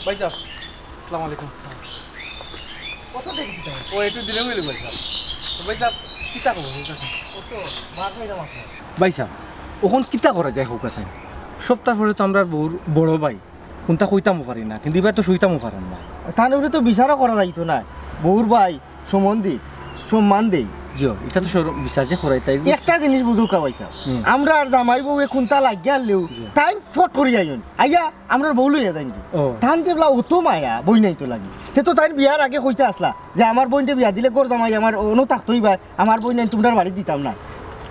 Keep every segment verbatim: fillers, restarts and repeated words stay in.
ভাইসাব, আসসালামু আলাইকুম। কত দেখি কিতা? ও একটু দিলে হইল ভাইসাব। তো ভাইসাব, কিতা খবর? কত? মার খাইলাম আপনার। ভাইসাব, অখন কিতা করা যায় কউক্কা চাইন? সপ্তাহ পরে তো আমরার বউর বড় ভাই, কুনতা কইতামও পারি না, কিন্তু ইবার তো সইতামও পারতাম না। তান উপরে তো বিচারও করা যাইতো না। বউর ভাই, সম্বন্ধী, সম্মান দেই। জি, ইটা তো সর-, বিচার যে করাই তাই। একটা জিনিস বুঝউক্কা ভাইসাব, হুম। আমরার জামাই বউয়ে কুনতা লাগিয়া আনলেও জি। তাইন ফট করি আইন, আইয়া আমরার বউ লইয়া যাইন কি? ও। তান যেবলা অত মায়া, বইনাইন্তর লাগি। তে তো তাইন বিয়ার আগে কইতা আছলা যে আমার বইনরে বিয়া দিলে ঘর জামাই আমার অনো থাকতই বা, আমার বইনাইন তুমরার বাড়িত দিতাম না।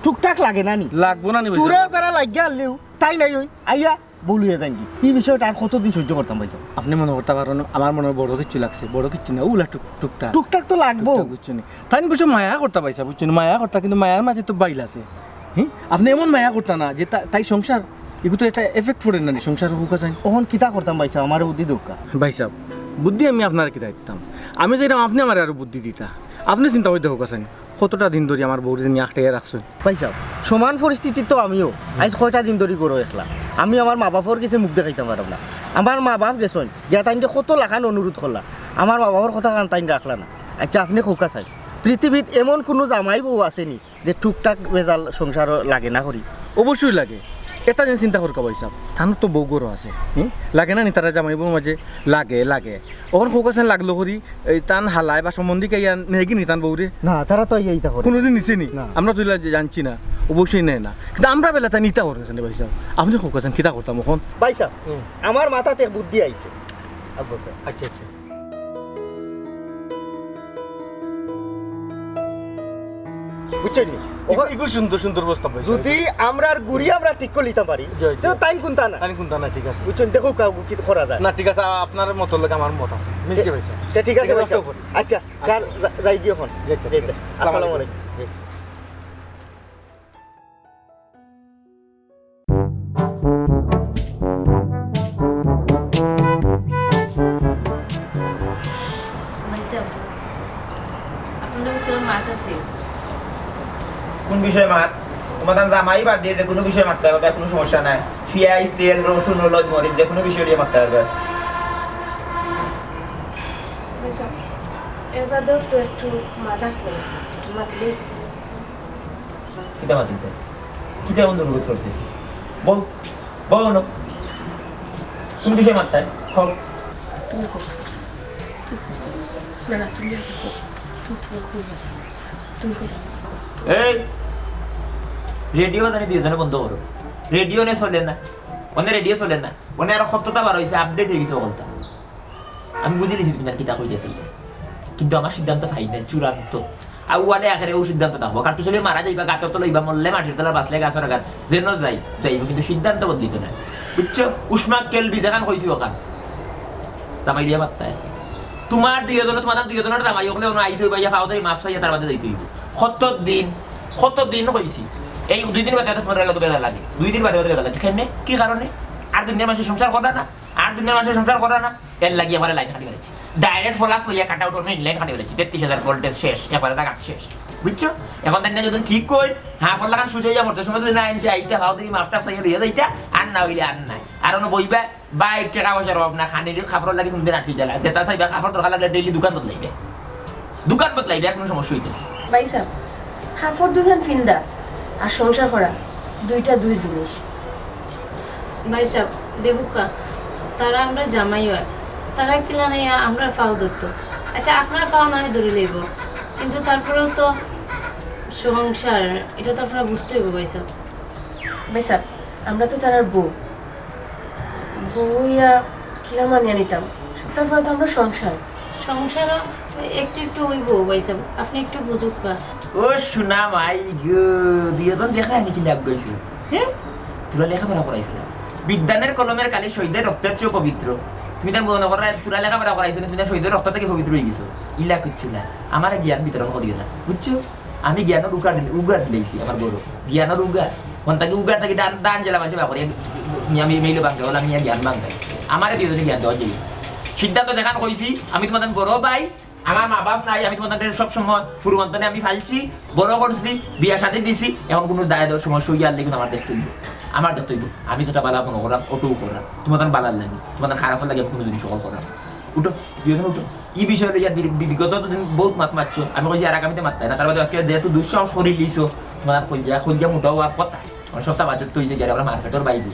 টুকটাক লাগে না নি? লাগবো না নি ভাইসাব? তোরা যারা লাগিয়া আনলেও তাইন আইন, আইয়া বউ লইয়া যাইন কি? ই বিষয়টা আর কতদিন সহ্য করতাম ভাইসাব? আপনে মনো করতা পারইন, আমার মনো বড় কিচ্ছু লাগছে, বড় কিচ্ছু না, অউলা টুক-, টুকটাক। টুকটাক তো লাগবো। টুকটাক বুঝছইন নি? তাইন অবশ্য মায়া করতা ভাইসাব, বুঝছইন নি? মায়া করতা, কিন্তু মায়ার মাঝে তো বাইল আছে। হি? আপনে এমন মায়া করতা না যে তা-, তাই সংসার, ইগু তো একটা effect পড়ের না নি সংসার কউক্কা চাইন। অখন কিতা করতাম ভাইসাব, আমারে বুদ্ধি দেউক্কা। ভাইসাব, বুদ্ধি আমি আপনারে কিতা দিতাম? আমি চাইরাম আপনে আমারে আরো বুদ্ধি দিতা। আপনে চিন্তা করি দেখউক্কা চাইন। কতটা দিন ধরি আমার বউরে নিয়া আটকাইয়া রাখছইন। ভাইসাব, সমান পরিস্থিতিত তো আমিও। আইজ কয়টা দিন ধরি ঘরো একলা। আমি আমার মা-বাফর গেছে মুখ দেখাইতাম পাররাম না। আমার মা-বাফ গেছইন, গিয়া তাইনরে কত লাখান অনুরোধ করলা। আমার মা-বাফর কথাখান তাইন রাখলা না। আইচ্ছা, আপনে কউক্কা চাইন, পৃথিবীত এমন কুনু জামাই বউ আছে নি যে টুকটাক বেজাল সংসারো লাগে না করি? অবশ্যই লাগে। একটা জিনিস চিন্তা করউক্কা ভাইসাব, তানর তো বউ ঘরো আছে, হুম? লাগে না নি তারা জামাই বউর মাঝে? লাগে, লাগে। অখন কউক্কা চাইন লাগলো করি, এই তান হালায় বা সম্বন্ধী কেউ আইয়া নেয় গি নি তান বউরে? না, তারা তো আইয়া ইতা করে। কুনুদিন নিছে নি? না। আমরা তো ইলা জানছি না, অবশ্যই নেয় না। কিন্তু আমরার বেলা তাইন ইতা করইন কেনে ভাইসাব? আপনে কউক্কা চাইন কিতা করতাম অখন? ভাইসাব, হুম। আমার মাথাত এক বুদ্ধি আইছে। আচ্ছা, আচ্ছা। বুঝছইন নি? অখন ইগু সুন্দর সুন্দর প্রস্তাব ভাইসাব। যদি আমরার গুড়ি আমরা ঠিক করি লিতাম পারি, জি, জি। তে তাইন কুনতা না। তাইন কুনতা না, ঠিক আছে। বুঝছইন? দেখউক্কা কিতা করা যায়। না, ঠিক আছে, আপনার মতর লগে আমার মত আছে, মিলছে তে, ভাইসাব। তে ঠিক আছে ঠিক আছে, ভাইসাব। ওকে। আচ্ছা, আচ্ছা। যা-, যাইগি অখন। জি, আচ্ছা, ঠিক আছে। আসসালামু আলাইকুম। জি। ভাইসাব, আপনার লগে থুড়া মাত আছে। কুন বিষয়ে মাত? তুমার জামাই বাদ দিয়া যে কুনু বিষয়ে মাততায় পারবায়, কুনু সমস্যা নাই। পিয়াইজ, তেল, রসুন, হলুদ, মরিচ, যে কুনু বিষয় লইয়া মাততায় পারবায়। ভাইসাব, এর বাদেও তো একটু মাত আছে, একটু মাতলে। কিতা মাতিতায়? কিতা এমন অনুরোধ করছে? বউ, বউ অনো। কুন বিষয়ে মাততায়? কও। তুমি কও। তুমি কও। না, না, তুমি আগে কও। তুমি, তুমি কও, বাস। তুমি কও। এই, রেডিও বাজানি দুইওজনে বন্ধ করো। রেডিও অনে চলে না। অনে রেডিও চলে না। অনে আরো কততা বার অইছে, update অইগেছে হকলতা। আমি বুঝিলিছি তুমি তার কিতা কইতায় চাইতায়, কিন্তু আমার সিদ্ধান্ত final, চূড়ান্ত। আউয়ালে আখেরে অউ সিদ্ধান্ত থাকবো। কাট্টুস অইলে মারা যাইবা, গাতর তলে অইবা, মরলে মাটির তলে, বাঁচলে গাছর আগাত, যেনো যাই, যাইবো, কিন্তু সিদ্ধান্ত বদলিতো নায়। বুঝছো? উষ্মা কেলবি যেখান কইছি অখান। জামাই দিয়া মাততায়। তুমার দুইওজনর, তুমার দুইওজনর জামাই অকলে অনো আইতে অইবা, ইয়া পাও ধরি মাফ চাইয়া তার বাদে যাইতে অইবো। কত দিন, কত দিন কইছি। এই দুই দিন বাদে বাদে তুমার লগে বেড়া লাগে। দুই দিন বাদে বাদে বেড়া লাগে। কেনে? কি কারণে? আর দুনিয়ার মানষে সংসার কররা না? আর দুনিয়ার মানষে সংসার কররা না? এর লাগি একবারে লাইন কাটি ফেলাইছি। Direct ফলাস লইয়া কাটা উঠো, মেইন লাইন কাটি ফেলাইছি। তেত্রিশ হাজার ভোল্টেজ শেষ, একবারে জাগা শেষ। বুঝছো? অখন তাইন যদি ঠিক কই, হ্যাঁ, ফল্লাখান সুজা অইয়া মরতে সময় যদি না আনতে আইতে, হাও ধরি মাফটা চাইয়া লইয়া যাইতা, আর না অইলে আর নাই। আর অনো বইবা, বাইর টেকা পয়সার অভাব না, খানির কাপড়র লাগি কুনদিন আটকি গেলা। যেটা চাইবা কাপড় দরকার লাগলে ডেইলি দোকান বদলাইবে। দোকান বদলাইবে, কুনু সমস্যা অইতো নায়। ভাইসাব, কাপড় দুইখান ফিন্দা আর সংসার করা দুইটা দুই জিনিস। ভাইসাব, দেখউক্কা, তারা আমরার জামাই অয়, তারা কিলা নাইয়া আমরার পাও ধরতো। আচ্ছা, আপনার পাও না হয় ধরি লইবো, কিন্তু তারপরেও তো সংসার, ইটা তো আপনার বুঝতে অইবো ভাইসাব। ভাইসাব, আমরা তো তারার বউ, বউ অইয়া কিলা মানিয়া নিতাম? সপ্তাহ পরে তো আমরার সংসার। সংসারও একটু একটু অইবো ভাইসাব, আপনে একটু বুঝউক্কা। ও সোনা মাই গো, দুইওজন দেখা অয়নি কিলা আগুয়াইছো? হ্যাঁ? তোরা লেখাপড়া করাইছিলাম। বিদ্বানের কলমের কালি শহীদের রক্তের চেয়েও পবিত্র। তুমি তার মনো করো, তোরা লেখাপড়া করাইছো না, তুমি তার শহীদের রক্ত থাকি পবিত্র অইগেছো। ইলা কিচ্ছু না, আমারে জ্ঞান বিতরণ করিও না, বুঝছো? আমি জ্ঞানর উগার দিলে, উগার দিলাইছি আমার বড়। জ্ঞানর উগার। অন থাকি উগার থাকি দান, দান জেলা মাঝে বাকরি, আমি মেইলে বাঙ্গা, ওলা আমি জ্ঞান বাঙ্গা। আমারে দুইওজনে জ্ঞান দেওয়া যাই। সিদ্ধান্ত যেখান কইছি, আমি তুমার বড় ভাই, আমার মা বাপ নাই, আমি তুমার সব সময় ফুরু অন্তনে আমি ফালছি, বড় করছি, বিয়া শাদি দিছি, অখন কুনু দায় দেওয়ার সময় সইয়া আনলে কিন্তু আমার দেখতে অইবো। আমার দেখতে অইবো, আমি যেটা বালা মনো করাম, ওটাউ করাম। তুমার তান বালার লাগি, তুমার তান খারাপর লাগি আমি কুনু জিনিস হকল করাম। উঠো, দুইজন উঠো। ই বিষয় লইয়া দীর-, বি-, বিগত দিন বউত মাত মাতছো, আমি কইছি আর আগামীতে মাততায় না। তার বাদে আজকে যেহেতু দুঃসাহস করিলিছো, তুমার কইলজা, কইলজা মুটা অওয়ার কথা। মানে সপ্তাহ বাদে তো অইছে গিয়া আমরা মার্কেটর বাইরে।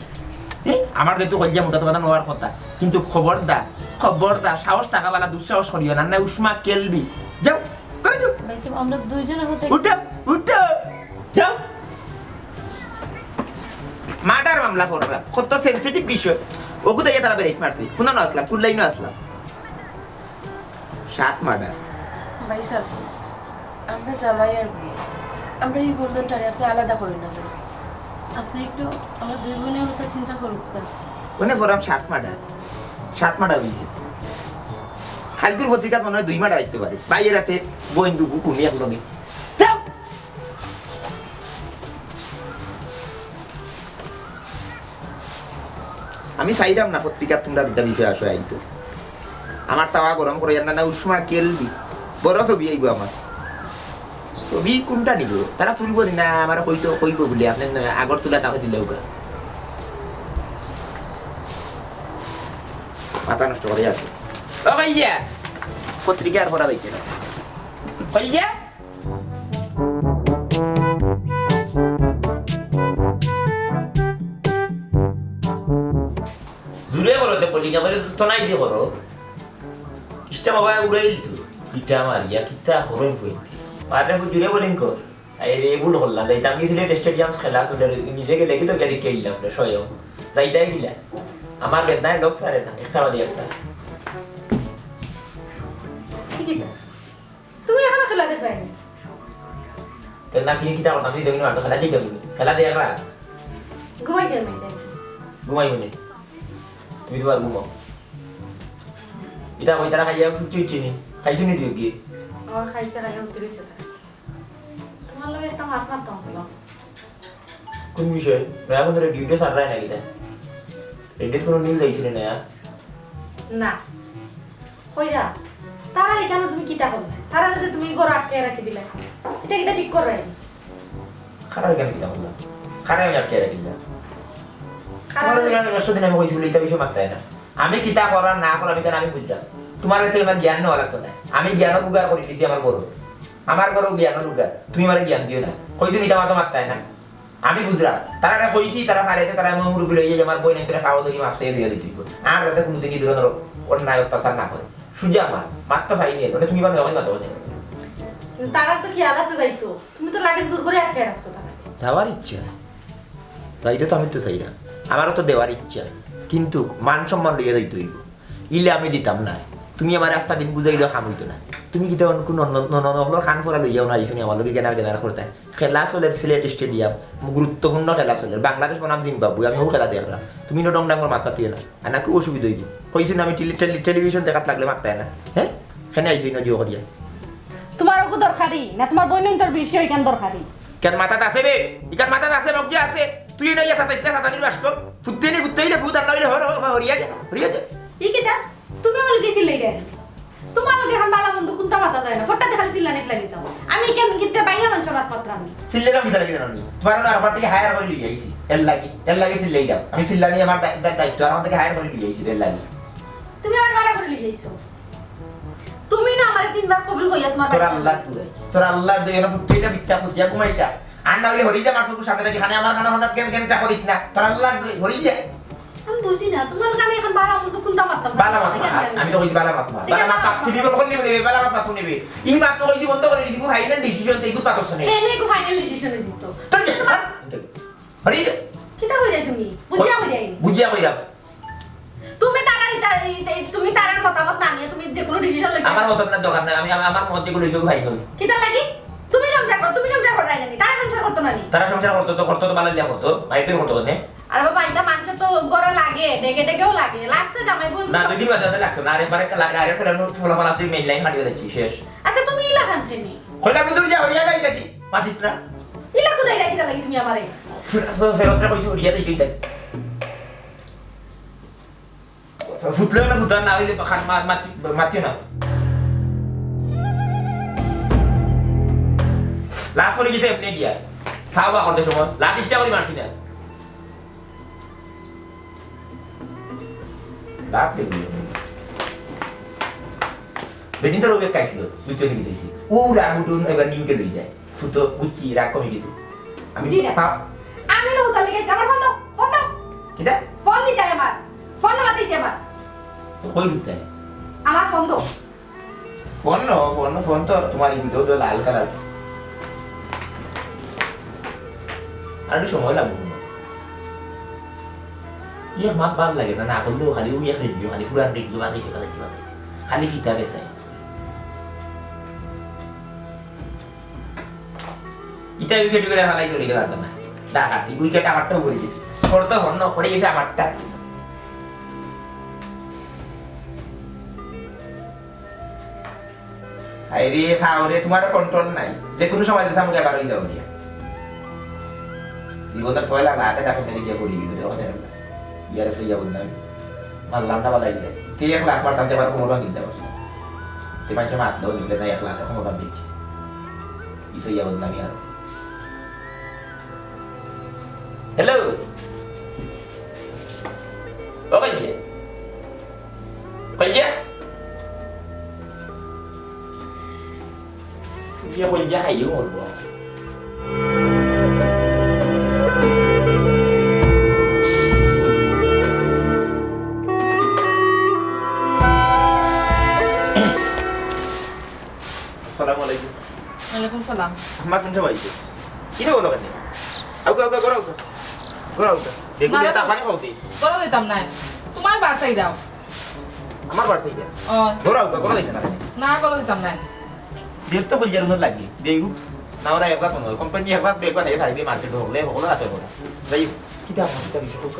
এ, আমার যেহেতু কইলজা মুটা তুমার তান অওয়ার কথা, কিন্তু খবরদার, খবরদার, সাহস থাকা বালা দুঃসাহস করিও না, না উষ্মা কেলবি। যাও, ঘরো যাও। ভাই সাহেব, আমরা দুইজনে হতে উঠো, উঠো, যাও। মার্ডার মামলা কররা, কত সেনসিটিভ বিষয়। ওগু তাইয়া তারা বেরেক মারছে। কুনানো আছলাম, কুন লাইনো আছলাম? সাত মার্ডার। ভাই সাহেব, আমরা জামাই আর বউ, আমরা ই বন্ধনটারে আপনে আলাদা করি না যান। আপনে একটু আমরা দুই বইনর কথা চিন্তা করুক্কা। অনে ফরাম সাত মার্ডার, সাত মার্ডার অইছে। কাইলকুর পত্রিকাত মনে অয় দুই মার্ডার আইতো পারে। ভাইয়ে রাতে বইন দুগু খুনি একলগে। যাও। আমি চাইরাম না পত্রিকাত তুমরার ইতা বিষয় আশয় আইতো। আমার তাওয়া গরম করিয়ার না, না উষ্মা কেলবি। বড় ছবি আইবো আমার। ছবি কুনটা নিবো? তারা তুলবো নি না, আমারে কইতো, কইবো বুলি, আপনে না আগর তুলা তাকে দিলে ওকে। মাথা নষ্ট করিয়া আছে। ও ভাইয়া, পত্রিকা আর পড়া যাইছে না। ভাইয়া? জুরে করো তে বলি, কেমন তো নাই দিয়ে করো। ইস্টা বাবা উড়াইল তো। ইটা মারিয়া কিতা করো কই? পারলে জুরে বোলিং কর। আরে ভুল করলাম, যাইতাম গেছিলে স্টেডিয়াম খেলা চলে, নিজে গেলে কি তো গাড়ি খেললাম রে, স্বয়ং। যাইতাই দিলা। আমার বেদনায় লোক সারে না, একটা বাদে একটা। কি কিতা? তুমি এখনো খেলা দেখরায় নি? তে না, কিনি কিতা করতাম, যদি দেখি না, খেলা দিতে হবে। খেলা দেখরা। ঘুমাই দে, আমি দেখি। ঘুমাই মনে। তুমি তো আর ঘুমাও। ইটা কই তারা খাইয়া উঠছে, উঠছে নি? খাইছো নি তুই কি? আমার খাইছে, খাইয়া উঠতে রইছে তারা। তোমার লগে একটা মাত মারতাম আসলাম। কোন বিষয়ে? নয়া কোনো রেডিওতে সাররায় না কিতা? রেডিওত কোনো নিউজ আইছে নি নয়া? না। কইরা, তারারে কেনে তুমি কিতা করো? তারারে যে তুমি ঘরো আটকে রাখি দিলা, ইটা কিতা ঠিক কররায় নি? কারারে কেনে কিতা করলাম? কারে আমি আটকে রাখি দিলাম? কারারে তোমার লগে আমি একশো দিন আমি কইছি বলে ইটা বিষয়ে মাততায় না। আমি কিতা করার না করার ইখান আমি বুঝলাম। তোমার কাছে আমার জ্ঞান নেওয়া লাগতো না। আমি জ্ঞানও বুঝার করি দিছি আমার ঘরো। আমার ঘরো জ্ঞানও বুঝার। তুমি আমারে জ্ঞান দিও না। কইছি মিছা মাতো মাততায় না। আমি বুঝলাম। তারারে কইছি, তারা পারে, তারা আমার মুরব্বি লইয়া আমার বইন আইতে খাওয়া দেখি মাফ চাইয়া দিয়া দিতে হইব। আর যাতে কোনো দিকে ধরনের অন্যায় অত্যাচার না করে। সুজা আমার, মাত তো পাইনি, ওটা তুমি পারবে, আমি মাতো পারি। তারার তো খেয়াল আছে যাইতো। তুমি তো লাগের জোর করি আটকে রাখছো তারারে। যাওয়ার ইচ্ছা। যাইতে তো আমি তো চাইলাম। আমারও তো দেওয়ার ইচ্ছা। কিন্তু মান সম্মান লইয়া যাইতে হইব। ইলে আমি দিতাম না। তুমি আমারে আস্তা দিন বুঝাইলেও কাম অইতো না। তুমি কিতা অন্য কুনু অন্য, অন্য, অন্য অকলর কান পড়া লইয়াও না আইছো নি আমার লগে গেনার গেনার করতায়। খেলা চলের সিলেট স্টেডিয়াম, গুরুত্বপূর্ণ খেলা চলের। বাংলাদেশ বনাম জিম্বাবুয়ে, আমি হউ খেলা দেখরাম। তুমি ইনো ডং ডাং করি মাত মাতিও না। আর না খুব অসুবিধা অইবো। কইছি না আমি টেলি-, টেলি-, টেলিভিশন দেখাত লাগলে মাততায় না। হ্যাঁ? কেনে আইছো ইনো জিও করিয়া? তোমার ওগু দরকারি, না তোমার বইনইন্তর বিষয় ইখান দরকারি? কেন মাথাত আছে বে? ইখান মাথাত আছে, মগজে আছে। তুই না ইয়া সাতাইশ না সাতানির বাস কর। ফুত্তে নি ফুত্তে হইলে ফুত আর না হইলে হর, হর, হর, হরিয়া যা, হরিয়া যা। ই কিতা? তুমি আমার লগে চিল্লাইরায় নি? তোমার লগে এখন বালা মন্দ কুন্তা মাতা যায় না। ফট্টাতে খালি চিল্লানিত লাগি যাও। আমি কেন কিতা বাইয়া মানষর মাত মাতরাম নি? চিল্লাইরাম কিতা লাগি জানো নি? তোমার ওরা আমার থাকি হায়ার করি লইয়া আইছি। এর লাগি, এর লাগি চিল্লাইরাম। আমি চিল্লানি আমার দা-, দা-, দায়িত্ব, আর আমার থাকি হায়ার করি লইয়া আইছি, এর লাগি। তুমি আমার বালা করি লইয়া আইছো। তুমি না আমারে তিনবার কবুল কইয়া তোমার তোর বাড়ি আল্লাহর দোয়াই, তোর আল্লাহর দোয়াই, এনে ফুটতে এটা মিথ্যা ফুটিয়া ঘুমাইতা। আর না হইলে হরিদা মারফুকুর সামনে থাকি খানে আমার খানা হঠাৎ কেন কেন তা করিস না। তোর আল্লাহর দোয়াই, হরিদা। আমি বুঝি না, তোমার লগে আমি এখন বালা মন্দ কুন্তা মাততাম? বালা মাত মার। আমি তো কইছি বালা মাত মার। ঠিক বালা আছে। মাত মার। তুমি বলখন নিবে, বালা মাত মার, তুমি নিবে। ই মাত তো কইছি বন্ধ করে দিছি, ফাইনাল ডিসিশন তো ইগুত পাতছ না। কেনে ইগু ফাইনাল ডিসিশন দিত? তোর কি? হরিদা। কিতা কইরায় তুমি? বুঝিয়া কইরায় নি? বুঝিয়া কইরাম। তুমি তারার ইতা-, ই-, ই-, তুমি তারার মতামত না নিয়া তুমি যে কোনো ডিসিশন লইতে আমার মতামত দরকার নাই, আমি, আমি আমার মত যেগুলো হইছে, ওগুলো খাই করি। কিতা লাগি? তুমি সংসার কর, তুমি সংসার কররায় না নি? তারা সংসার করতো না নি? তারা সংসার করতো তো, করতো তো বালা দিয়া করতো, মাইপের করতো কেনে? আরে বাবা, ইতা মানষর তো ঘরো লাগে, ডেগে ডেগেও লাগে, লাগছে জামাই বউ। না, দুই দিন বাদে বাদে লাগতো না, আরে বারে খেলা, আরে খেলা, নো, ফলা ফলা, তুই মেইন লাইন ফাটিয়ে দিচ্ছি, শেষ। আচ্ছা, তুমি ইলা খান কেনে? কইলা বুদুর যা, হরিয়া যাই দেখি, মাতিস না। ইলা কোথায় রাখি লাগি তুমি আমারে? ফেরত রে কইছি, হরিয়া যাই, যাই। ফুটলেও না ফুটার না হইলে খান মা-, মাতি-, মাতিও না। লাত পড়ি গেছে এমনি গিয়া। খাওয়া করতে সময়। লাত ইচ্ছা করি মারছি না। বাপ রে, বুঝলি। বেটিন তো রোগে খাইছিল, বুঝছো নি, দিতেছি। ও রাগ উঠুন, এবার নিউটে লই যায়। ফুটো গুচ্ছি, রাগ কমে গেছে। আমি জি না। পা- আমি না উতালে গেছি, আমার ফোন দাও, ফোন দাও। কিটা? ফোন দিতে আমার। ফোন না মাতাইছি আমার। তো কই উঠতে? আমার ফোন দাও। Phone no, phone no, phone তো তোমার এই ভিডিও তো লাল কালার। আর একটু সময় লাগবে না। ইয়ে মাত ভালা লাগে না, না করলেও খালি ওই এক রেডিও, খালি পুরান রেডিও বাজাইতে, বাজাইতে, বাজাইতে। খালি ফিতা বেচাই। ইটা উইকেট করে হালাই করে গেল না। ডাকাতি, উইকেট আমারটাও পড়ে গেছে। তোর তো হন্য পড়ে গেছে আমারটা। আরে, ফাউরে, তোমারও কন্ট্রোল নাই। যে কোনো সময় যে সামনে বার হয়ে যাও গিয়া। জীবনটা পয়লা না, আগে দেখো, মেরে গিয়া করি দিবে, ওদের না। ইয়ারে সইয়া বললাম। মারলাম না, বালাই গিয়া। তে এক লাখ মারতাম, তে আবার কোমর ভাঙি দিতে পারছো। তে মানুষের মারলেও নিবে না, এক লাখ কোমর ভাঙ দিচ্ছে। কি সইয়া বললাম ইয়ার। হ্যালো। ও ভাই। কই গিয়া? ইয়ে কই গিয়া খাইও মরবো। আসসালামু আলাইকুম। ওয়ালাইকুম সালাম। আমার কোন সবাই? কিরে বলো কেন? আউকা, আউকা, করো আউকা। করো আউকা। দেখো, না, এটা না, পানি খাওয়াতে। করো দিতাম না। তোমার বাসায় যাও। আমার বাড়ি থেকে? ও। ঘোরা উঠা, ঘোরা দেখে না। না, ঘোরা দিতাম না। বেগ তো বলছে, রুমের লাগি। বেগু, না ওরা একবার কোনো, কোম্পানি একবার বেগ বানাই, তাই দিয়ে মার্কেট হকলে, হকলে রাতে ঘোরা। যাই হোক, কিতা আমার, কিতা বিষয় হোক।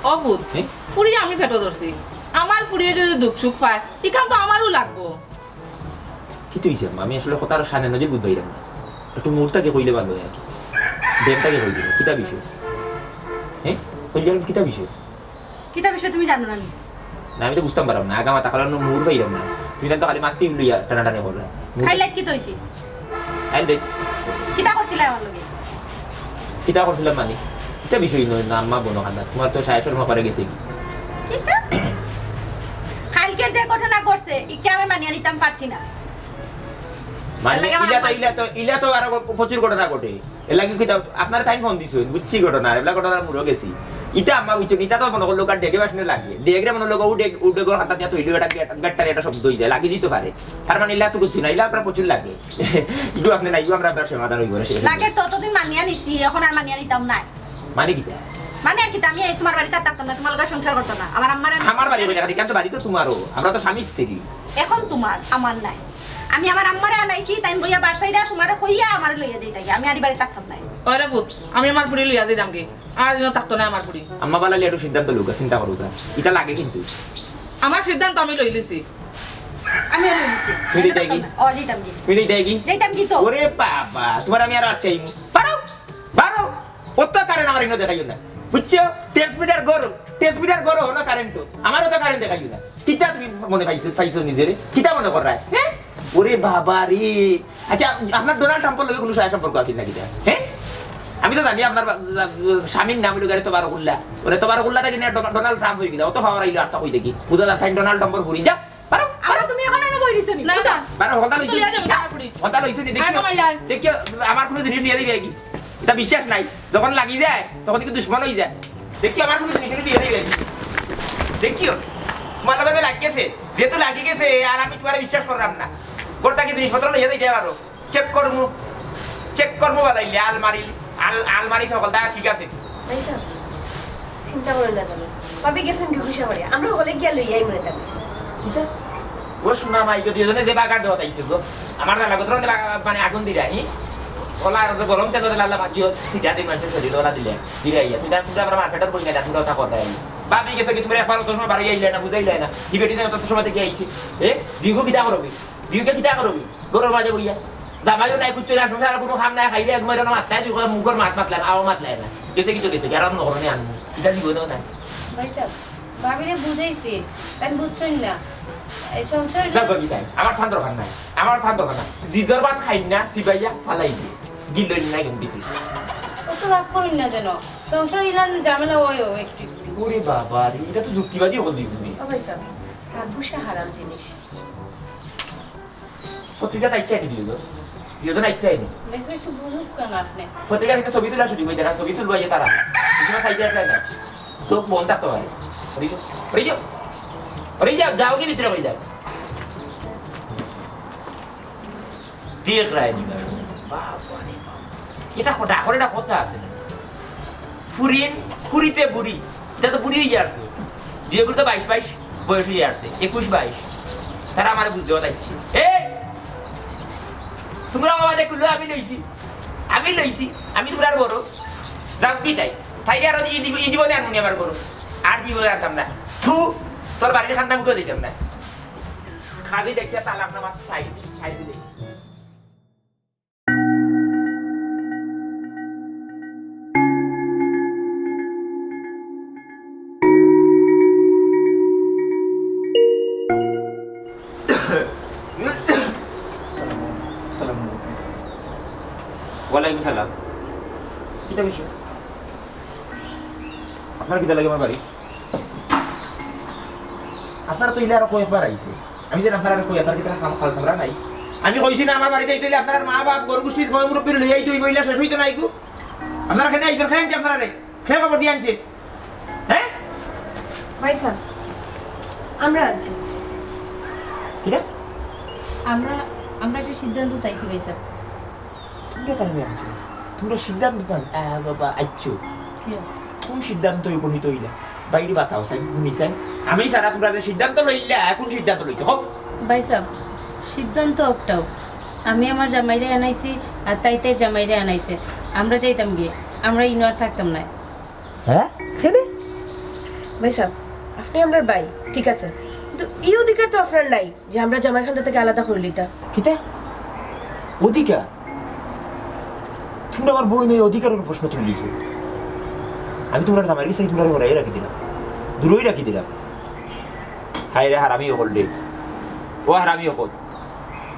অবুধ, হ্যাঁ? ফুড়ি আমি পেটো ধরছি। আমার ফুড়িয়ে যদি দুঃখ সুখ পায়, ইখান তো আমারও লাগবো। কিতা হইছে আম্মা? আমি আসলে কথার সানে নজর বুঝবাইলাম না। একটু মুহূর্তকে কইলে ভালো হয় আর কি। ব্যাগটাকে কই দিল, কিতা বিষয়? হ্যাঁ? কই দিলাম, কিতা বিষয়? কিতা বিষয় তুমি জানো না নি? না, আমি তো বুঝতাম পারলাম না। আগা মাথা খালানো মুর পাইলাম না। তুমি তো খালি মারতেই লইয়া টানাটানি করলা। মুর খাইলে কিতা হইছে? খাইলে। কিতা করছিলা আমার লগে? কিতা করছিলাম মানে? কিতা বিষয় নয় না, আম্মা বনো খান্দা। তোমার তো সায়া শর্মা করে গেছে কি? কিতা? কালকের যে ঘটনা ঘটছে, ইটা আমি মানিয়া নিতাম পারছি না। মানে, এর লাগি আমার ইলা তো, আম্মা ইলা তো, ইলা তো আরো প্রচুর ঘটনা ঘটে। এর লাগি কিতা, আপনার তাইন ফোন দিছইন, বুঝছি ঘটনা, এবলা ঘটনার মুরো গেছি। ইটা আম্মা বুঝছেন, ইটা তো মনে করলো কার ডেগে বাসনে লাগে। ডেগরে মনে করলো, ও ডেগ, ও ডেগর হাতা দিয়া তৈরি বেটা, বেটারে একটা শব্দ হয়ে যায়, লাগি দিতে পারে। তার মানে ইলা তো বুঝছি না, ইলা আপনার প্রচুর লাগে। ইগু আপনি না, ইগু আমরা আপনার সমাধান হইব না, সেই লাগের তো অতদিন মানিয়া নিছি, এখন আর মানিয়া নিতাম না। মানে কিতা? মানে আর কিতা, আমি এই তোমার বাড়িতে আর থাকতাম না, তোমার লগে সংসার করতাম না। আমার আম্মারে আমি আমার বাড়ি বলে, কারণ তো বাড়ি তো তোমারও, আমরা তো স্বামী স্ত্রী। এখন তোমার, আমার নাই। আমি আমার আম্মারে আনাইছি, তাই বইয়া বারসাইরা তোমারে কইয়া আমারে লইয়া যাইতা গিয়া। আমি আর এই বাড়িত থাকতাম নায়। ওরে পুত, আমি আমার ফুড়ি লইয়া যাইতাম কি? আর দিনও থাকতো না আমার ফুড়ি। আম্মা বালা লিয়া একটু সিদ্ধান্ত লউকা, চিন্তা করুকা। ইটা লাগে কিন্তু। আমার সিদ্ধান্ত আমি লই লিছি। আমিও লই লিছি। তুই দিতে কি? ও, দিতাম কি? তুই দিতে কি? দিতাম কি তো? ওরে বাবা, তোমার আমি আর আটকাইমু। পারো? বারো, অত কারেন্ট আমার ইনো দেখাইও না, বুঝছো? ট্রান্সমিটার গরম, ট্রান্সমিটার গরম হলো কারেন্ট, আমারও তো কারেন্ট দেখাইও না। কিতা তুমি মনে পাইছো, পাইছো নিজেরে? কিতা মনে কররায়? হ্যাঁ? ওরে বাবা রে। আচ্ছা, আপনার ডোনাল্ড ট্রাম্পর লগে কোনো সায়া সম্পর্ক আছে নাকি? হ্যাঁ? আমি তো জানি আপনার বা-, বা-, স্বামীর নাম হইল গেলে তবারকুল্লাহ। ওরে তবারকুল্লাহ থাকি নিয়া ডোনা-, ডোনাল্ড ট্রাম্প হয়ে গেল। অত হওয়ার আইলো আর তা কই দেখি। বুঝা যাচ্ছে আমি ডোনাল্ড ট্রাম্পর ঘুরি। যা, পারো, আবার পারো। তুমি এখন এনে বই দিছো নি? না, উঠো। না। পারো, হতা লইছো তুলিয়া নি? যাও, যা। হতা লইছো নি? আর দেখিও, কমাই যায়। দেখিও, আমার কোনো জিনিস নিয়ে দিবে কি? এটা বিশ্বাস নাই। যখন লাগি যায়, তখন কি দুশমন হয়ে যায়? দেখিও, আমার কোনো জিনিস নিয়ে দিবে কি? দেখিও, তোমার লগে লাগি গেছে। যেহেতু লাগি গেছে, আর আমি তোমারে বিশ্বাস করলাম না। ঘর থাকি জিনিসপত্র লইয়া যাইতে পারো। চেক করমু, চেক করমু বালাইলে আলমারি, আল-, আলমারি সকলটা ঠিক আছে। ভাইসাব, চিন্তা করেন না জানো। ভাবি গেছেন কি গুছা বাড়ি? আমরা হলে গিয়া লইয়া আইমু নে তাকে। কিতা? ও শোনা মাই, যদি এজনে যে বাগার দেওয়া তাইছে গো। আমার লাগা তো বাগা-, মানে আগুন দিরা, হি? ওলা আর গরম তেল দিলা, আল্লাহ বাকি সিটা দিন মানুষের শরীর ওলা দিলে। দিরা ইয়া, তুমি তার পুরা আমার মার্কেটের বই না, পুরা ওটা কথা আইলি। ভাবি গেছে কি তুমি একবার অত সময় বাড়ি আইলে না, বুঝাইলে না। কি বেটি না, অত সময় থেকে আইছি। এ, বিগু কিতা করবি? বিগুকে কিতা করবি? ঘরর মাঝে বইয়া। জামাইও নাই, কুচ্ছু নাই, সংসার কোনো কাম নাই, খাইলে এক মাইরে মাত নাই, তুই কয় মুখর মাত মাতলে না, আও মাতলে না। গেছে কি তো গেছে, গেরাম নগর নিয়ে আনবো। এটা দিব না, না। ভাইসাব, ভাবিরে বুঝাইছি, তাই বুঝছইন না। এই সংসার যা ভাবি তাই, আমার থান দরকার নাই, আমার থান দরকার নাই। জিদর ভাত খাই না, সিবাইয়া ফালাই দিয়ে। গিলইন না কিন্তু। অত রাগ করইন না যেন। সংসার ইলান ঝামেলা হয়, হয় একটু একটু। ওরে বাবা রে, এটা তো যুক্তিবাদী হল দিবি। ভাইসাব, টাকা পয়সা হারাম জিনিস। পত্রিকা তাই কে দিল? দিও তো না, ইত্যাদি। ভাইসাব, একটু বুঝুক কেন আপনি? পত্রিকা কিন্তু ছবি তুলা শুরু করে দেন, ছবি তুলবো এই যে তারা। পিছনে সাইডে আছে না? চোখ বন্ধ থাকতে পারে। ওরে যাও, ওরে যাও, ওরে যাও, যাও কি ভিতরে ওরে যাও। দেখ রায় দিবা। বাবা রে বাবা। এটা কথা, এখন এটা কথা আছে না। ফুরিন, ফুরিতে বুড়ি। এটা তো বুড়ি হয়ে যাচ্ছে। বিয়ে করতে বাইশ বাইশ বয়স হয়ে যাচ্ছে, একুশ বাইশ। তারা আমার বুঝতে পারছে। এই! তোমরা বাবা দেখলো, আমি লইছি। আমি লইছি। আমি তোমরা বড়। যাও কি তাই? তাইলে আর এই জীব-, এই জীবনে আর মনে আমার বড়। আর জীবনে আনতাম না। থু, তোর বাড়ির খান্দাম করে দিতাম না। খালি দেখিয়া তালাক নামা সাইড, সাইড দিলে। আসসালামু আলাইকুম। ওয়ালাইকুম সালাম। কিতা বিষয়? আপনার কিতা লাগে আমার বাড়ি? আপনারা তো ইলা আরো কয়েকবার আইছে। আমি যে আপনারা কই, আপনার কিতা খাম-, খাল সামরা নাই? আমি কইছি না আমার বাড়িতে আইতে অইলে আপনার মা বাপ, গরু গোষ্ঠীর বয় মুরব্বী লইয়া আইতে অইবো, ইলা শেষ অইতো নাইগু। আপনারা কেনে আইছেন? কে আনছে আপনারা রে? কে খবর দিয়া আনছে? হ্যাঁ? ভাইসাব, আমরা আছি। কিতা? আমরা, আমরা একটা সিদ্ধান্ত চাইছি ভাইসাব। তোমরা তারা আনছো? তোমরা সিদ্ধান্ত চান? আহ, বাবা, আইছো। জি। কোন সিদ্ধান্ত উপনীত হইলা? বাইরে বাতাও চাই, গুনি চাই। আমি সারা তোমরা যে সিদ্ধান্ত লইলা, কোন সিদ্ধান্ত লইছো? হোক। ভাইসাব, সিদ্ধান্ত একটাও। আমি আমার জামাইরে আনাইছি, আর তাই তাই জামাইরে আনাইছে। আমরা যাইতাম গিয়ে, আমরা ইনো আর থাকতাম না। হ্যাঁ? কেনে? ভাইসাব, আপনি আমরার ভাই, ঠিক আছে, কিন্তু এই অধিকার তো আপনার নাই যে আমরা জামাই খান্দা থেকে আলাদা করে লিতা। কিতা? অধিকার? তোমরা আমার বউ নিয়ে অধিকারের প্রশ্ন তুলিছো। আমি তোমরা জামাইর গেছে তোমরা হরাই রাখি দিলাম, দূরই রাখি দিলাম। হায় রে হারামি অকল রে, ও হারামি অকল।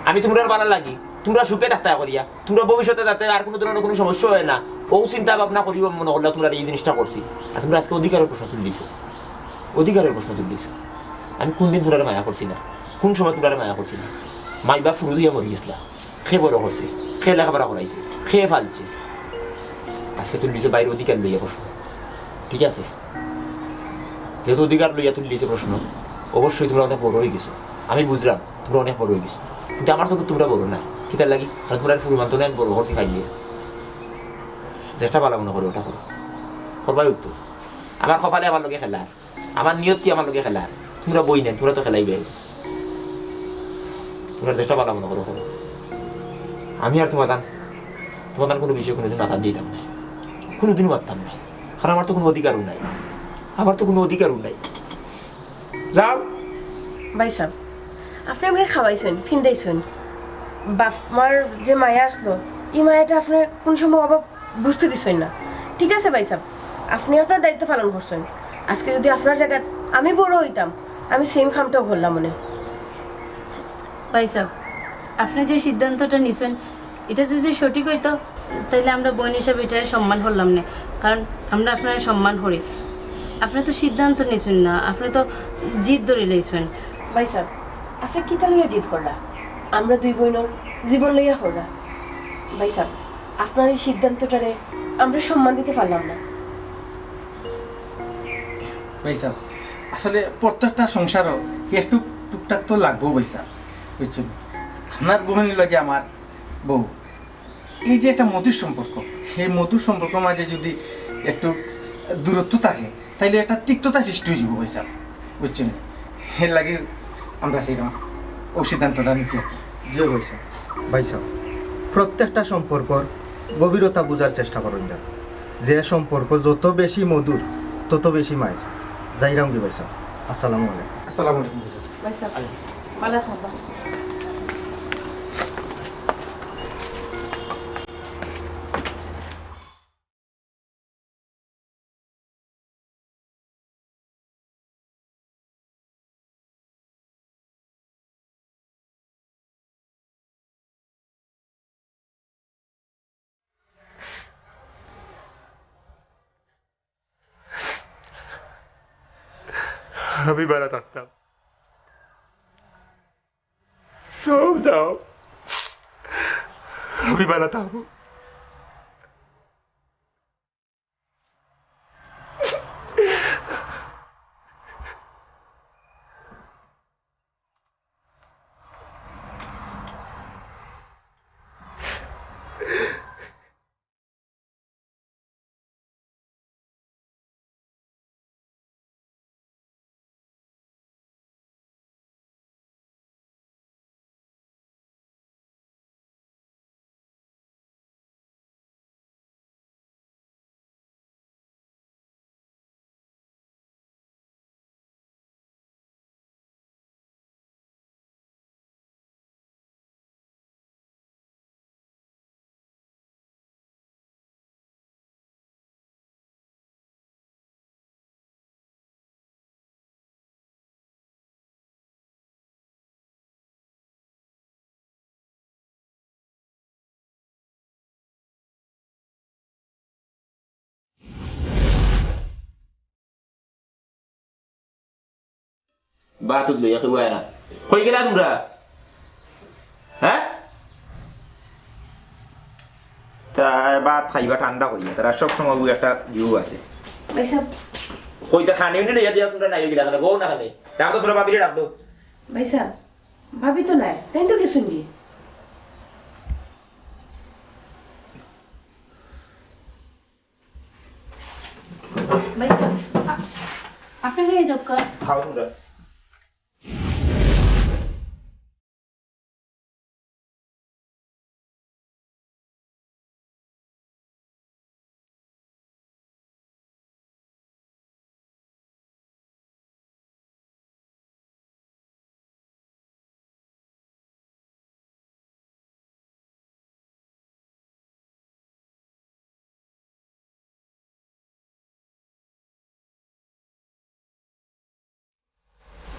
আমি তোমরার ভালা লাগি, তোমরা সুখে থাকতা করিয়া, তোমরা ভবিষ্যতে যাতে আর কোনো ধরনের কোনো সমস্যা হয় না, ও চিন্তা ভাবনা করিও মনে করলে তোমরা এই জিনিসটা করছি। আর তোমরা আজকে অধিকারের প্রশ্ন তুলিছো, অধিকারের প্রশ্ন তুলিছো। আমি কোনদিন তোমরা মায়া করছি না, কোন সময় তোমরা মায়া করছি না। মাই বাপ ফুরুত হইয়া মরি গেছিলা, কে বড় করছে, কে লেখাপড়া করাইছে, কে ফালছে। আজকে তুলিছো বাইরে অধিকার লইয়া প্রশ্ন, ঠিক আছে? যেহেতু অধিকার লইয়া তুলিছো প্রশ্ন, অবশ্যই তোমরা অনেক বড় হয়ে গেছো। আমি বুঝলাম তোমরা অনেক বড় হয়ে গেছো, কিন্তু আমার চোখে তোমরা বড় না। কিতার লাগি? কারণ তোমরা ফুরু মানতো না, আমি বড় করছি ফাইলিয়া। যেটা ভালা মনে করো ওটা করো, করবাই উত্তর। আমার কপালে আমার লগে খেলা, আমার নিয়তি আমার লগে খেলা। তোমরা বই নেন, তোমরা তো খেলাইবে। তোমরা যেটা ভালা মনে করো করো। আমি আর তোমার দান, তোমার দান কোনো বিষয়ে কোনোদিন মাথা দিতাম না, কোনোদিনও মারতাম না, কারণ আমার তো কোনো অধিকারও নাই, আমার তো কোনো অধিকারও নাই। যাও। ভাইসাব, আপনি আমরারে খাওয়াইছেন, ফিন্দাইছেন, বাপ মার যে মায়া আসলো, এই মায়াটা আপনি কোন সময় অভাব বুঝতে দিছেন না। ঠিক আছে ভাইসাব, আপনি আপনার দায়িত্ব পালন করছেন। আজকে যদি আপনার জায়গায় আমি বড় হইতাম, আমি সেম কামটাও করলাম মনে। ভাইসাব, আপনি যে সিদ্ধান্তটা নিছেন, এটা যদি সঠিক হইতো, তাইলে আমরা বোন হিসাবে এটারে সম্মান করলাম না, কারণ আমরা আপনারে সম্মান করি। আপনি তো সিদ্ধান্ত নিছেন না, আপনি তো জিদ ধরি লইছেন। ভাইসাব, আপনি কিতা লইয়া জিদ কররা? আমরা দুই বইনর জীবন লইয়া কররা। ভাইসাব, আপনার এই সিদ্ধান্তটারে আমরা সম্মান দিতে পারলাম না। ভাইসাব, আসলে প্রত্যেকটা সংসারও একটু টুকটাক তো লাগবো ভাইসাব, বুঝছেন? আপনার বইনর লগে আমার বউ, এই যে একটা মধুর সম্পর্ক, সেই মধুর সম্পর্কর মাঝে যদি একটু দূরত্ব থাকে, তাইলে একটা তিক্ততা সৃষ্টি হয়ে যাবো ভাইসাব, বুঝছেন? এর লাগি আমরা সেইরকম ও সিদ্ধান্তটা নিছি আর কি। জি ভাইসাব। ভাইসাব, প্রত্যেকটা সম্পর্কর গভীরতা বুঝার চেষ্টা করুন যান। যে সম্পর্ক যত বেশি মধুর, তত বেশি মায়ের। যাইরাম কি ভাইসাব? আসসালামু আলাইকুম। আসসালামু আলাইকুম ভাইসাব। ভাইসাব, ভালা থাকবা। আমি বালা থাকতাম। সব যাও, আমি বালা থাকবো। ভাত উঠলো, একে বয় না। কই গেলা তোমরা? হ্যাঁ? তা ভাত খাইবা ঠান্ডা করিয়া, তারা সব সময় ওই একটা ভিউ আছে। ভাইসাব। কইতা খানি উনি লইয়া দিয়া তোমরা নাই গেলা, কেন বউ না খানি? রাখ তো, তোমরা ভাবিরে রাখ তো। ভাইসাব, ভাবি তো নাই, তাই তো গেছুন গি। ভাইসাব, আ-, আপনি নিয়ে যাও কা? খাও তোমরা।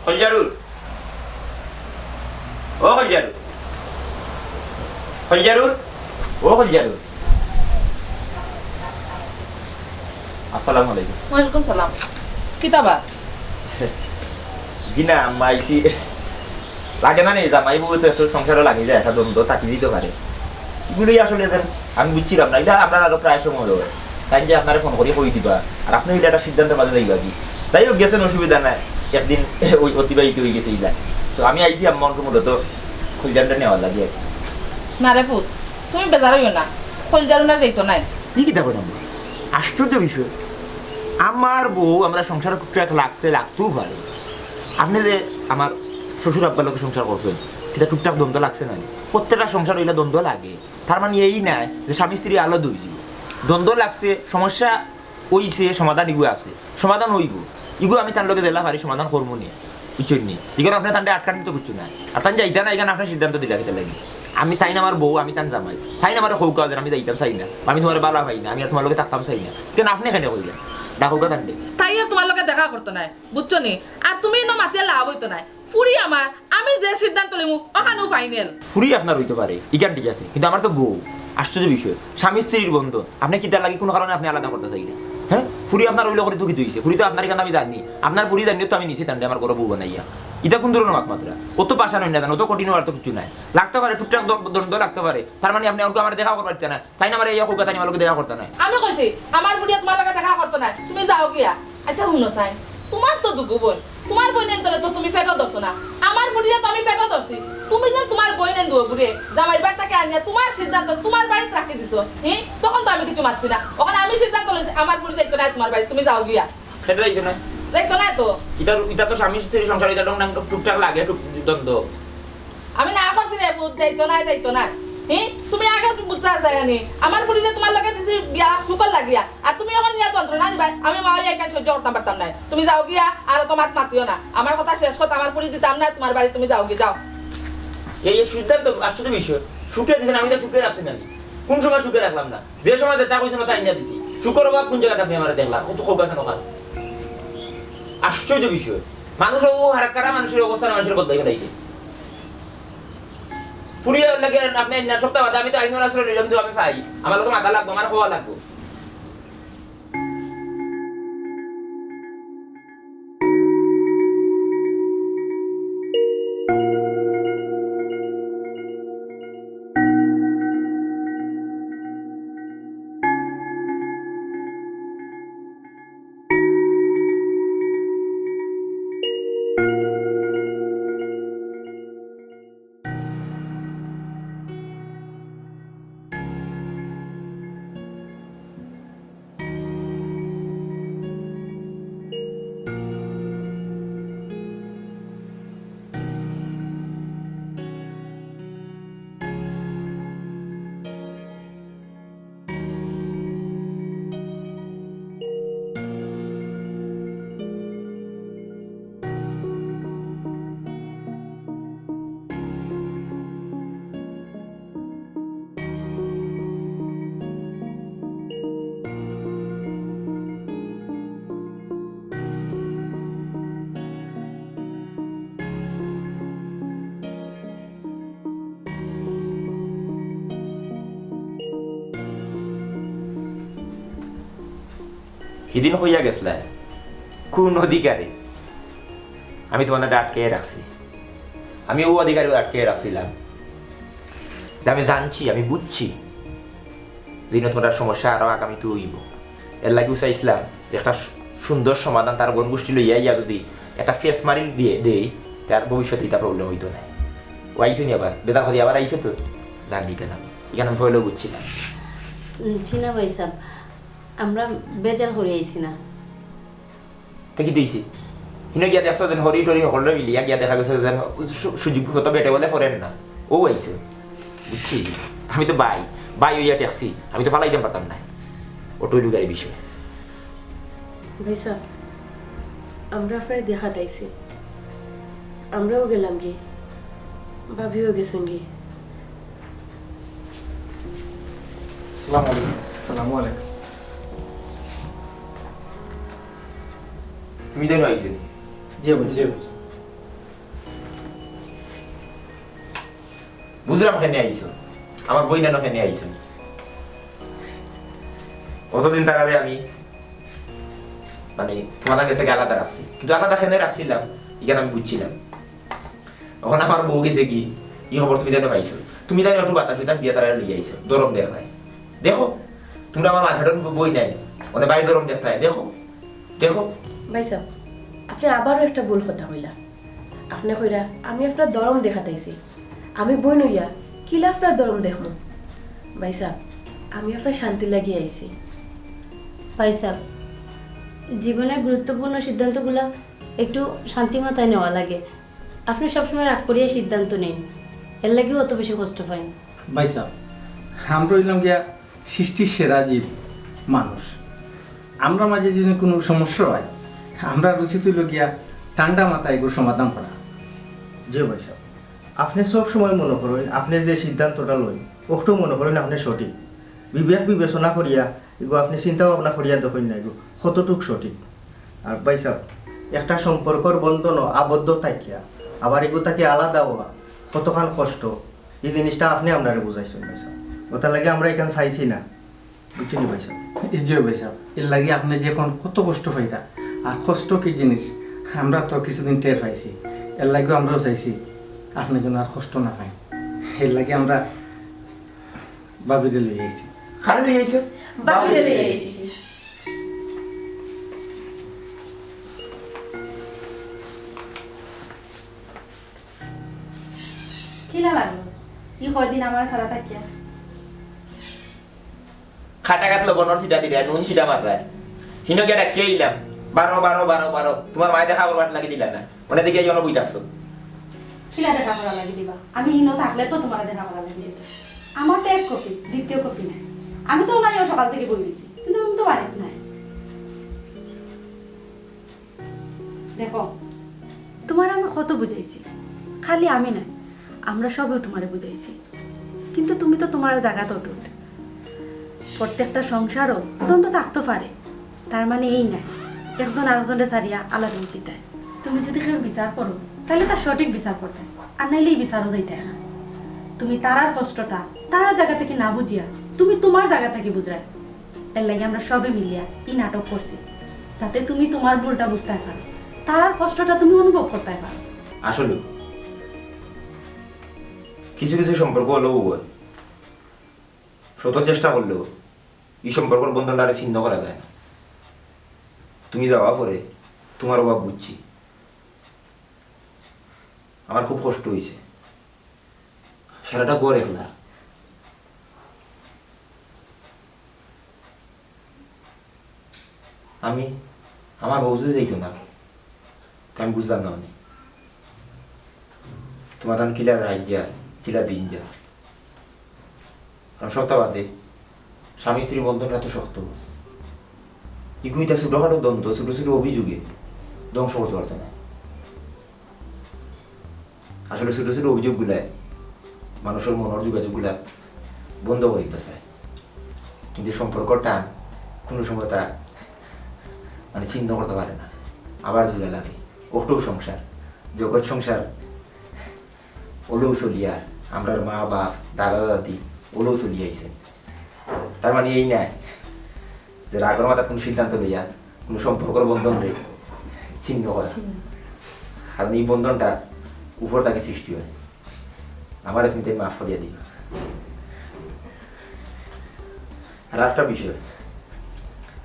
খলজারুল। ও খলজারুল। খলজারুল। ও খলজারুল। আসসালামু আলাইকুম। ওয়ালাইকুম সালাম। কিতা বা? জি না, আম্মা আইছি। লাগে না নি, জামাই বউ তো একটু সংসারও লাগে যায়, একটা দ্বন্দ্ব থাকি দিতে পারে। এগুলোই আসলে যেন আমি বুঝছিলাম না, এটা আপনার আরো প্রায় সময় হলো। তাই যে আপনারে ফোন করি কই দিবা, আর আপনি এটা একটা সিদ্ধান্তের মাঝে যাইবা কি? যাই হোক, গেছেন, অসুবিধা নাই, একদিন ওই অতিবাহিত হয়ে গেছে ইলা। তো আমি আইছি আম্মা অনকে মূলত খলজারুলটা নেওয়ার লাগি আর কি। না রে পুত, তুমি বেজার হইও না, খলজারুল আর যাইতো নাই। ই কিতা কইলাম? আশ্চর্য বিষয়, আমার বউ আমরা সংসারে টুকটাক লাগছে, লাগতেও পারে। আপনি যে আমার শ্বশুর আব্বার লগে সংসার করছেন, কিতা টুকটাক দ্বন্দ্ব লাগছে না নি? প্রত্যেকটা সংসার হইলে দ্বন্দ্ব লাগে। তার মানে এই নায় যে স্বামী স্ত্রী আলাদা হয়ে যাবে। দ্বন্দ্ব লাগছে, সমস্যা হইছে, সমাধান ইগু আছে, সমাধান হইব। ইগু আমি তার লগে দিলা পারি, সমাধান করবো নি, বুঝছেন নি? এখানে আপনি তান্ডে আটকানি তো কিচ্ছু নাই। আর তান যাইতা না, এখানে আপনার সিদ্ধান্ত দিলা কিতা লাগি? আমি তাইন আমার বউ, আমি তান জামাই, তাইন আমার কউকা যেন আমি যাইতাম চাই না, আমি তোমার বালা পাই না, আমি আর তোমার লগে থাকতাম চাই না, কেন আপনি কেন কইলেন? ডাকউকা তান্ডে। তাই আর তোমার লগে দেখা করতো না, বুঝছো নি? আর তুমি ইনো মাতিয়া লাভ হইতো না। ফুরি আমার, আমি যে সিদ্ধান্ত লইমু, ওখানেও ফাইনাল। ফুরি আপনার হইতে পারে, ইখান ঠিক আছে, কিন্তু আমার তো বউ। আশ্চর্য বিষয়, স্বামী স্ত্রীর বন্ধন, আপনি কিতার লাগি কোনো কারণে আপনি আলাদা করতে চাই না? হ্যাঁ, ফুরি আপনার হইলে করে দুঃখিত হইছে, ফুরি তো আপনার এখানে আমি জানি, আপনার ফুরি জানিও তো আমি নিছি তান্ডে আমার ঘরে বউ বানাইয়া। এটা কোন ধরনের মাত মাত্রা? অত পাষাণ হইন না জানো, অত কঠিন হওয়ার তো কিছু নাই। লাগতে পারে, টুকটাক দ-, দ্বন্দ্ব লাগতে পারে, তার মানে আপনি আমাকে আমার দেখা করবার দিতে না, তাই না? আমার এই হোক, তাই আমার লোকে দেখা করতে নাই। আমি কইছি, আমার ফুরিয়ে তোমার লগে দেখা করতো না, তুমি যাও গিয়া। আচ্ছা, হুনো চাই, তোমার তো দুগু বইন, তোমার বইনের ধরে তো তুমি পেটও ধরছো না, আমার ফুরিয়ে তো আমি পেটও ধরছি। তুমি যেন তোমার বইনের দুগু ঘুরে জামাই বাড়ি থেকে আনিয়া তোমার সিদ্ধান্ত তোমার বাড়িতে রাখি দিছো, হি? তখন তো আমি কিছু মাতছি না, ওখানে আমি সিদ্ধান্ত লইছি আমার ফুরি যাইতো না তোমার বাড়ি, তুমি যাও গিয়া। সেটা যাইতো না। যাইতো না তো। এটা, এটা তো স্বামী স্ত্রী সংসার, এটা টুকটাক লাগে, টুক-, দ্বন্দ্ব। আমি না করছি রে পুত, যাইতো না, যাইতো না। হি? তুমি আগে একটু বুঝতে আসতে জানি। আমার ফুরিরে তোমার লগে দিছি বিয়া সুখর লাগিয়া। আর তুমি এখন নিয়া যন্ত্রণা নিবায়, আমি মা হইয়া এখানে সহ্য করতাম পারতাম না। তুমি যাও গিয়া, আর তো মাত মাতিও না। আমার কথা শেষ কথা, আমার ফুরি দিতাম না তোমার বাড়ি, তুমি যাও গিয়া, যাও। এই, এই সিদ্ধান্ত আশ্চর্য বিষয়। সুখে দিছেন, আমি তো সুখে রাখছি না। কোন সময় সুখে রাখলাম না? যে সময় যেটা কইছেন, ওটা আইনা দিছি। সুখর অভাব কোন জায়গাতে আপনি আমারে দেখলাম? কত খোক আছে নখান। আশ্চর্য বিষয়। মানুষ ও হারাক্কারা মানুষের অবস্থা মানুষের বদলাই ফেলাইছে। ফুরিয়া লাগে আপনি না সপ্তাহ বাদে আমি তো আইনুল আসলে নিলাম, কিন্তু আমি পাই। আমার লোক মাথা লাগবো, আমার হওয়া লাগবো। হিদিন কইয়া গেছলায়, কুন অধিকারে আমি তুমারে আটকাইয়া রাখছি? আমি অউ অধিকারে আটকাইয়া রাখছিলাম যে আমি জানছি, আমি বুঝছি যে ইনো তুমার সমস্যা আরো আগামীতে অইবো। এরলাগিউ চাইছলাম যে একটা সু-, সুন্দর সমাধান তার গণ গোষ্ঠী লইয়া আইয়া যুদি একটা ফেস মারি দিয়া দেই, তার ভবিষ্যতে ইতা প্রবলেম অইতো নায়। অউ আইছে নি আবার, বেজার করি আবার আইছে তো, জানি কেনে আমি। ইখান আমি পয়লাউ বুঝছিলাম। উম, জি না ভাইসাব, আমরা বেজার করি আইছি না। তে কিতা অইছে? হিনো গিয়া দেখছো যেন হরি টরি হকলরে মিলিয়া গিয়া দেখা গেছে যেন সু-, সুযোগ কত বেটে বলে ফরেন না। অউ আইছে। বুঝছি। আমি তো ভাই, ভাই অইয়া ঠেকছি। আমি তো ফালাই দিতাম পারতাম না। অউ টইলু গাড়ি বিষয়। ভাইসাব, আমরা আপনারে দেখাত আইছি। আমরাও গেলামগি, ভাবিও গেছইনগি। আসসালামু আলাইকুম। আসসালামু আলাইকুম। তুমি তাইন আইছো নি? জি, অবশ্যই। বুঝলাম কেনে আইছো, আমার বইন তাইন কেনে আইছো। অতদিন তারারে আমি মানে তুমার গেছে আলাদা রাখছি, কিন্তু আলাদা কেনে রাখছিলাম, ইখান আমি বুঝছিলাম। অখন আমার বউ গেছেগি, ই খবর তুমি তাইন পাইছো, তুমি তাইন একটু বাতাস উতাস দিয়া তারারে লইয়া আইছো, ধরম দেখতায়। দেখো, তুমরা আমার মাথাটা বই নাই, মানে বাইর ধরম দেখতায়, দেখো, দেখো। ভাইসাব, আপনে আবারও একটা ভুল কথা কইলা। আপনে কইরা আমি আপনার ধরম দেখাত আইছি। আমি বইন অইয়া কিলা আপনার ধরম দেখমু? ভাইসাব, আমি আপনার শান্তি লাগি আইছি। ভাইসাব, জীবনের গুরুত্বপূর্ণ সিদ্ধান্তগুলা একটু শান্তি মাথায় নেওয়া লাগে। আপনে সবসময় রাগ করিয়া সিদ্ধান্ত নেইন, এরলাগিউ অত বেশি কষ্ট পাইন। ভাইসাব, আমরা অইলাম গিয়া সৃষ্টির সেরা জীব মানুষ। আমরার মাঝে যদি কুনু সমস্যা অয়, আমরার উচিত অইলো গিয়া ঠান্ডা মাথায় এগুর সমাধান করা। জি ভাইসাব, আপনে সব সময় মনো করইন, আপনে যে সিদ্ধান্তটা লইন, অকটাউ মনো করইন আপনে সঠিক। বিবেক বিবেচনা করিয়া এগু আপনে চিন্তা ভাবনা করিয়া দেখইন না, এগু কতটুক সঠিক। আর ভাইসাব, একটা সম্পর্কর বন্ধনো আবদ্ধ থাকিয়া আবার এগু থাকি আলাদা অওয়া কতখান কষ্ট, ই জিনিসটা আপনে আমরারে বুঝাইছইন ভাইসাব। অটার লাগি আমরা ইখান চাইছি না, বুঝছইন নি ভাইসাব? জি ভাইসাব, এরলাগি আপনে যে অখন কত কষ্ট পাইরা, আর কষ্ট কি জিনিস আমরা তো কিছুদিন টের পাইছি, এরলাগিউ আমরাও চাইছি আপনে যেন আর কষ্ট না পাইন। এরলাগি আমরা ভাবিরে লইয়া আইছি। কারে লইয়া আইছো? ভাবিরে লইয়া আইছি। কিলা লাগলো ই কয়দিন আমার ছাড়া থাকিয়া? খাটা খাত লবণর ছিটা দিলে, নুন ছিটা মাররায়। হিনো গিয়া ডাকিয়া আইলাম, বারো, বারো, বারো, বারো। তুমার মায়ে দেখা করবার লাগি দিলা না। অনে দেখি আইয়া অনো বইতা আছো। কিলা দেখা করার লাগি দিবা? আমি হিনো থাকলে তো তুমারে দেখা করার লাগি দিতা। আমার তো এক কপি, দ্বিতীয় কপি নাই। আমি তো অনো আইয়া সকাল থাকি বই রইছি, কিন্তু আমি তো বাড়িত নাই। দেখো, তুমারে আমি কত বুঝাইছি, খালি আমি নায়, আমরা সবেউ তুমারে বুঝাইছি, কিন্তু তুমি তো তুমার জাগাত অটুট। প্রত্যেকটা সংসারো দ্বন্দ্ব থাকতো পারে, তার মানে এই নায় একজন আরকজনরে ছাড়িয়া আলাদা অইযিতায়। তুমি যুদি কেউর বিচার করো, তাইলে তার সঠিক বিচার করতায়, আর নাইলে ই বিচারো যাইতায় না। তুমি তারার কষ্টটা তারার জাগা থাকি না বুঝিয়া তুমি তুমার জাগা থাকি বুঝরায়। এরলাগি আমরা সবে মিলিয়া ই নাটক করছি, যাতে তুমি তুমার ভুলটা বুঝতায় পারো, তারার কষ্টটা তুমি অনুভব করতায় পারো। আসলে কিছু কিছু সম্পর্ক অলাউ অয়, শত চেষ্টা করলেও ই সম্পর্কর বন্ধনটারে ছিন্ন করা যায় না। তুমি যাওয়ার পরে তুমার অভাব বুঝছি, আমার খুব কষ্ট অইছে। সারাটা ঘর একলা। আমি, আমার বউ যুদি যাইতো না, তে আমি বুঝলাম না অনে। তুমার তান কিলা রাইত যার, কিলা দিন যার। কারণ সপ্তাহ বাদে স্বামী স্ত্রী বন্ধনটা তো শক্ত। ইগু ইতা ছোটখাটো দ্বন্দ্ব, ছোট ছোট অভিযোগে ধ্বংস করতে পারতো না। আসলে ছোট ছোট অভিযোগগুলায় মানুষর মনর যোগাযোগগুলা বন্ধ করি দিতে চায়, কিন্তু সম্পর্কর টান কুনু সময় তা মানে ছিন্ন করতে পারে না, আবার জুড়ে লাগে। অটাউ সংসার, জগৎ সংসার অলাউ চলিয়ার, আমরার মা বাপ দাদা দাদি অলাউ চলিয়া আইছে। তার মানে এই নায় যে রাগর মাথাত কুনু সিদ্ধান্ত লইয়া কোনো সম্পর্কর বন্ধনরে ছিন্ন করা। কারণ এই বন্ধনটা উপর থাকি সৃষ্টি হয়। আমারে তুমি তাই মাফ করিয়া দিও। আর একটা বিষয়,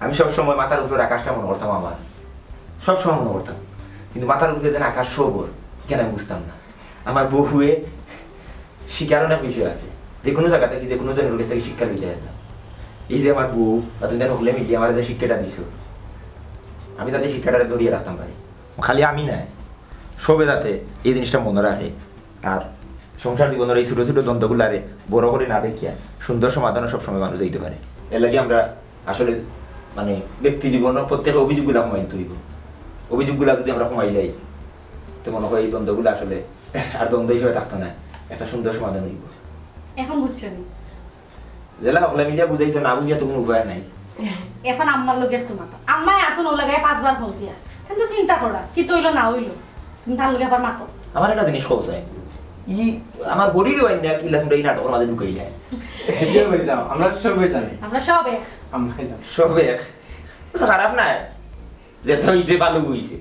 আমি সবসময় মাথার উপরে আকাশটা মনে করতাম আমার, সবসময় মনে করতাম, কিন্তু মাথার উপরে যেন আকাশ সবর, কেন আমি বুঝতাম না। আমার বউয়ে শিক্ষার অনেক বিষয় আছে, যে কোনো জায়গা থাকি যে কোনো জনের কাছ থাকি শিক্ষা লইতে হয় না। এই যে আমার বউ বা তুমি তার হকলে মিলিয়ে আমার যে শিক্ষাটা দিছো, আমি যাতে শিক্ষাটা ধরিয়ে রাখতাম পারি। খালি আমি নায়, সবে যাতে এই জিনিসটা মনে রাখে। আর সংসার জীবনের এই ছোট ছোট দ্বন্দ্বগুলারে বড় করে না দেখিয়া সুন্দর সমাধানে সবসময় মানুষ যাইতে পারে। এর লাগি আমরা আসলে মানে ব্যক্তি জীবনে প্রত্যেকে অভিযোগগুলা কমাইতে হইব। অভিযোগগুলা যদি আমরা কমাইলাই, তো মনে হয় এই দ্বন্দ্বগুলা আসলে আর দ্বন্দ্ব হিসেবে থাকতো না, একটা সুন্দর সমাধান হইব। এখন বুঝছো নি? যেলা হকলে মিলিয়া বুঝাইছো, না বুঝিয়া তো কোনো উপায় নাই। এখন আম্মার লগে তোমার তো আম্মায় আসুন ও লাগায় পাঁচবার ফোন দিয়া। কিন্তু চিন্তা করা কি তৈল না হইল, তুমি তার লগে আবার মাতো। আমার একটা জিনিস কও চাই, ই আমার বড়ির ওয়াইন না কিলা তোমরা এই নাটকের মাঝে ঢুকাইলে? এটা হয়ে যাও, আমরা সবাই জানি। আমরা সব এক। আমরা জানি। সব এক, অবশ্য খারাপ না, যেটা হইছে ভালো হইছে।